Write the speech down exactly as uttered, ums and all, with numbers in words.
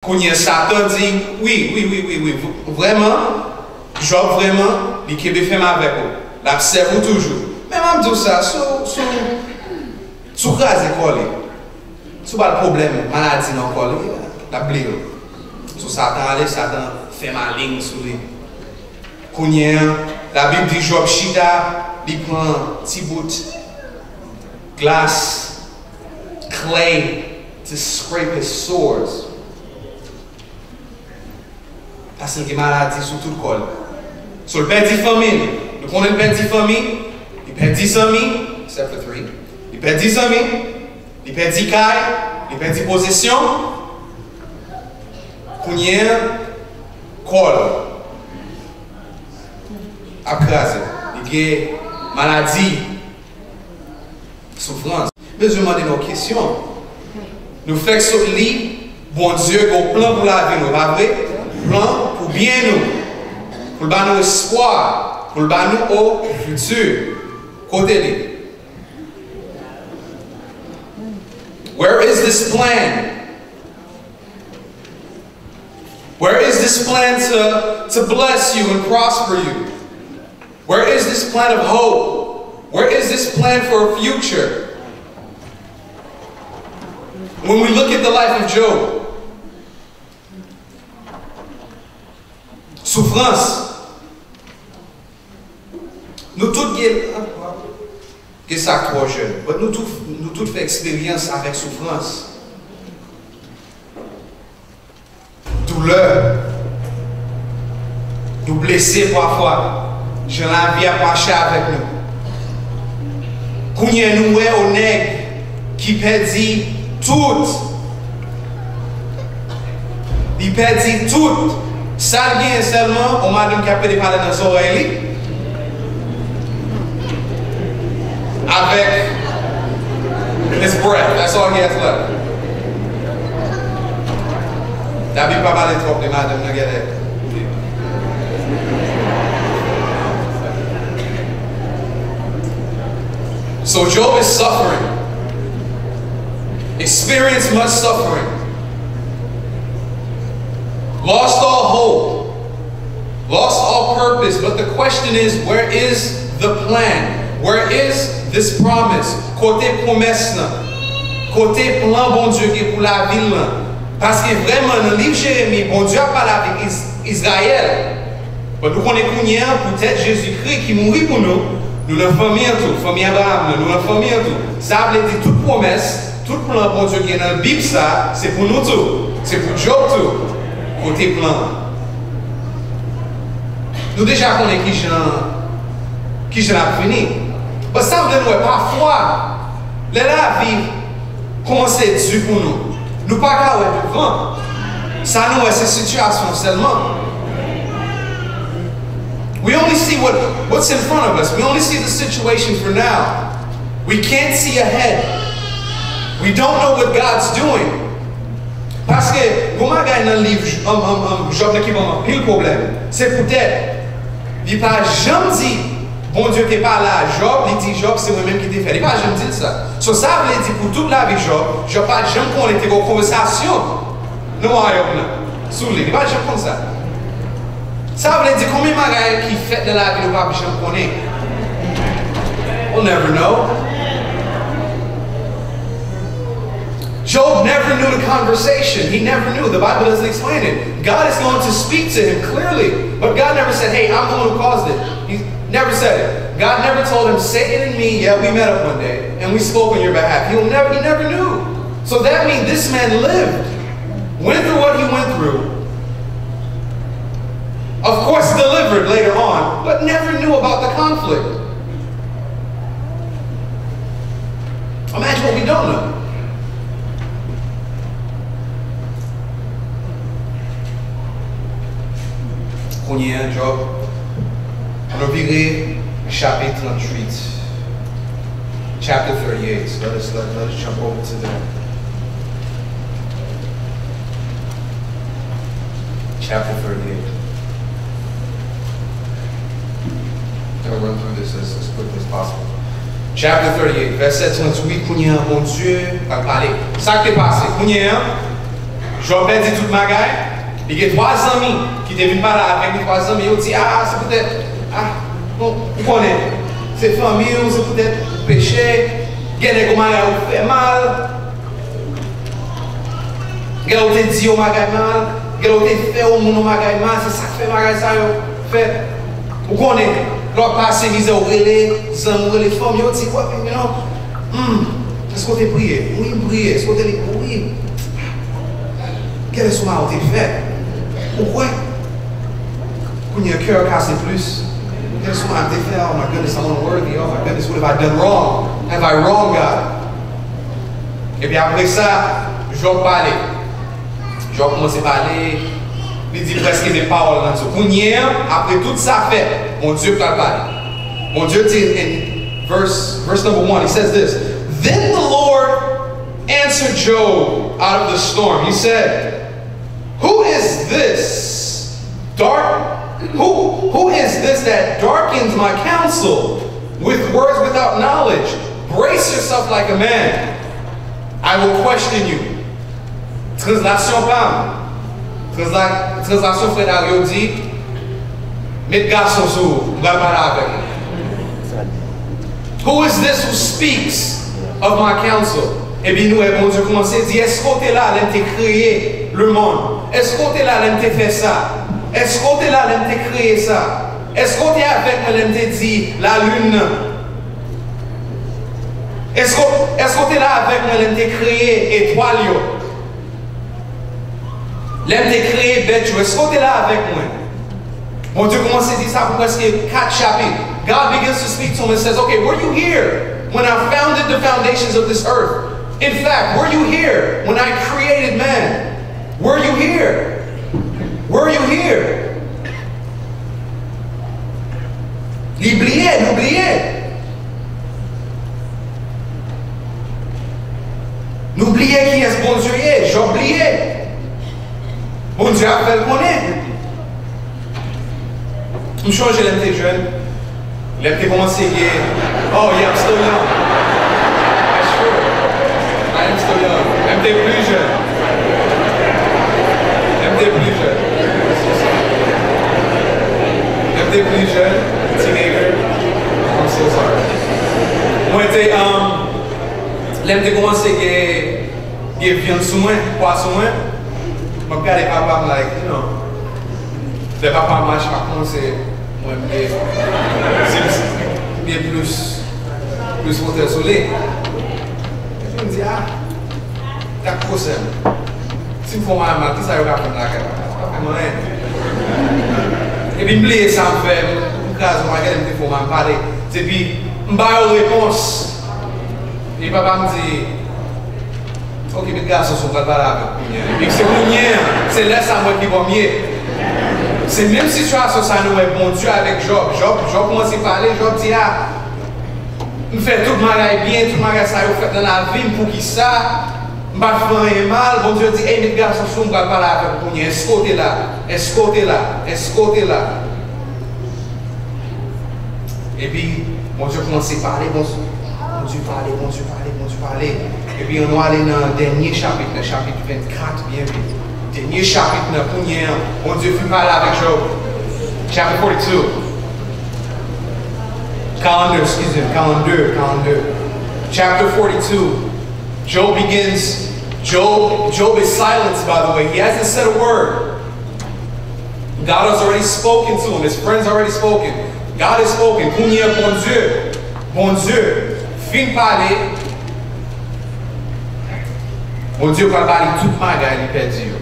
Kounye a, Satan di, wi, wi, wi, wi, wi, v-, vrèman, Jòb vrèman, li kenbe fèm avèk ou. L ap sèvi w toujou. Men m ap di w sa, si w, si w, si w kraze kò li, si w ba l pwoblèm maladi nan kò li, l ap bliye w. So, Satan ale, Satan fè maleng sou li. Kounye a, Labib di Jòb chita, li pran ti bout glas, clay, to scrape his sores. Paske l gen maladi sou tout kò l. So, l pèdi fanmi l. Nou konnen l pèdi fanmi. Li pèdi zanmi, except for three. Li pèdi zanmi. Li pèdi kay. Li pèdi pozisyon. Kounye a, kò l ap kraze. Li gen maladi. Soufrans. Bezwen mande nou kesyon. Nou fèk sot li, Bondye gen yon plan pou lavi nou, pa vre? Plan pou byen nou. Pou l ba nou espwa, pou l ba nou o fiti. Kote li? Where is this plan? Where is this plan to, to bless you and prosper you? Where is this plan of hope? Where is this plan for a future? When we look at the life of Job, soufrans. Nou tout gen, gen sa k twò jèn, but nou tout, nou tout fè eksperyans avèk soufrans. Doulè. Nou blese pafwa. Jan lavi ap mache avèk nou. Kounye a nou wè yon nèg ki pèdi tout. Li pèdi tout. Sa l genyen sèlman, yon madanm k ap pede pale nan zòrèy li. Avèk his breath. That's all he has left. Labib pa pale twòp de madanm nan genlè. So Job is suffering. Experience much suffering. Lost all hope. Lost all purpose, but the question is, where is the plan? Where is this promise? Kote pwomès lan? Kote plan Bondye gen pou lavi l lan? Paske vrèman, nan liv Jeremi, Bondye ap pale avèk Is-, Izrayèl. But nou konnen kounye a, poutèt Jezikri ki mouri pou nou, nou nan fanmi an tou, fanmi Abraham nan, nou nan fanmi an tou. Sa vle di tout pwomès, tout plan Bondye gen nan Bib sa, se pou nou tou. Se pou Job tou. Kote plan an? Nou deja konnen kijan, kijan l ap fini. But sa m vle nou wè, pafwa, lè lavi kòmanse di pou nou, nou pa ka wè douvan. Sa nou wè se sitiyasyon sèlman. We only see what, what's in front of us. We only see the situation for now. We can't see ahead. We don't know what God's doing. Paske, gon bagay nan liv J-, um, um, um, Jòb nan ki ban m anpil pwoblèm. Se poutèt li pa janm di Bondye te pale a Jòb, li di Jòb se mwen menm ki te fè. Li pa janm di l sa. So, sa vle di pou tout lavi Jòb, Jòb pa t janm konnen te gen yon konvèsasyon nan wayòm nan sou li. Li pa t janm konn sa. Sa vle di konbyen bagay ki fèt nan lavi nou pa janm konnen? We'll never know. Job never knew the conversation. He never knew. The Bible doesn't explain it. God is going to speak to him clearly, but God never said, "Hey, I'm the one who caused it." He never said it. God never told him, "Satan and me, yeah, we met up one day, and we spoke on your behalf." He'll never, he never knew. So that means this man lived, went through what he went through, of course, delivered later on, but never knew about the conflict. Imagine what we don't know. Kounye a, Jòb, ann nou vire chapit tranntuit. Chapter thirty-eight. Let us, let, let us jump over to the chapter thirty-eight. I'll run through this as, as quickly as possible. Chapter thirty-eight, vèsè tranntuit, kounye a, Bondye pral pale. Sa k te pase? Kounye a, Jòb pèdi tout bagay, li gen twa zanmi ki te vin pale avèk li, twa zanmi yo di, ah, se poutèt, ah, bon, ou konnen, se fanmi w, se poutèt ou peche, gen nèg ou marye ou fè mal, gen lè ou te di yon bagay mal, gen lè ou te fè yon moun yon bagay mal, se sa k fè bagay sa yo fèt. Ou konnen, lè w ap pase mizè, ou rele zanmi, ou rele fanmi, yo di, wè, men non, hmm, èske w te priye? Wi, m priye. Èske w te li? Wi. Kèlèswa ou te fè? Ou kwè? Kounye a, kè w kase plis. Kèlèswa m te fè? Oh my goodness, I'm unworthy. Oh my goodness, what have I done wrong? Have I wronged God? Epi apre sa, Jòb pale. Jòb kòmanse pale, li di prèske menm pawòl nan tou. Kounye a, apre tout sa fèt, Bondye pral pale. Bondye di in verse, verse number one, he says this, Then the Lord answered Job out of the storm. He said, Who is this dark who who is this that darkens my counsel with words without knowledge? Brace yourself like a man. I will question you. Translasyon pa m. Transla, translasyon frè Dario di, met gason sou ou, m pral pale avèk ou. Who is this who speaks of my counsel? Epi nou wè Bondye kòmanse di, èske w te la lè m te kreye lemonn? Èske w te la lè m te fè sa? Èske w te la lè m te kreye sa? Èske w te avèk mwen lè m te di lalin nan? Èske, èske w te la avèk mwen lè m te kreye etwal yo? Lè m te kreye bèt yo, èske w te la avèk mwen? Bondye kòmanse di sa pou prèske kat chapit. God begins to speak to him and says, Okay, were you here when I founded the foundations of this earth? In fact, were you here when I created man? Were you here? Were you here? Li bliye, nou bliye. Nou bliye kiyès Bondye ye, Jòb bliye. Bondye ap fè l konnen. M chonje lè m te jèn, lè m te kòmanse gen, oh yeah, I'm still young. That's true. I am still young. Lè m te pli jèn. Lè m te pli jèn. Lè m te pli jèn, teenager. I'm so sorry. Mwen te, um, lè m te kòmanse gen, gen vyann sou mwen, pwa sou mwen, m ap gade papa m like, you know. Lè papa m mache ak mwen, se mwen m gen, se m gen plis, plis wotè sou li. Epi m di, ah, gad gwosè m. Si m fè yon bagay mal, kisa yo ka fè m lakay la? Yo pa fè m anyen. Epi m bliye sa m fè, m kraze yon bagay, m te fè yon bagay, m pale. Epi m ba yo repons. Epi papa m di, Ok, met gason sou m, pral pale avè w kounye a. Epi se kounye a, se lè sa m wè ki bò m ye. Se menm sitiyasyon sa nou wè Bondye avèk Jòb. Jòb, Jòb kòmanse pale, Jòb di, ah, m fè tout bagay byen, tout bagay sa yo fèt nan lavi m, poukisa m pa t fè anyen mal? Bondye di, ey, met gason sou m, pral pale avè w kounye a. Èske w te la? Èske w te la? Èske w te la? Epi, Bondye kòmanse pale, Bondye, Bondye pale, Bondye pale, Bondye pale. Epi, ann nou ale nan dènye chapit, nan chapit vennkat, byen vit. Dènye chapit nan, kounye a, Bondye fin pale avèk Jòb. Chapter forty-two. Calendar, excuse me, calendar, calendar. Chapter forty-two. Job begins, Job, Job is silenced, by the way. He hasn't said a word. God has already spoken to him. His friends already spoken. God has spoken. Kounye a, Bondye, Bondye fin pale. Bondye pral ba li tout bagay li pèdi yo.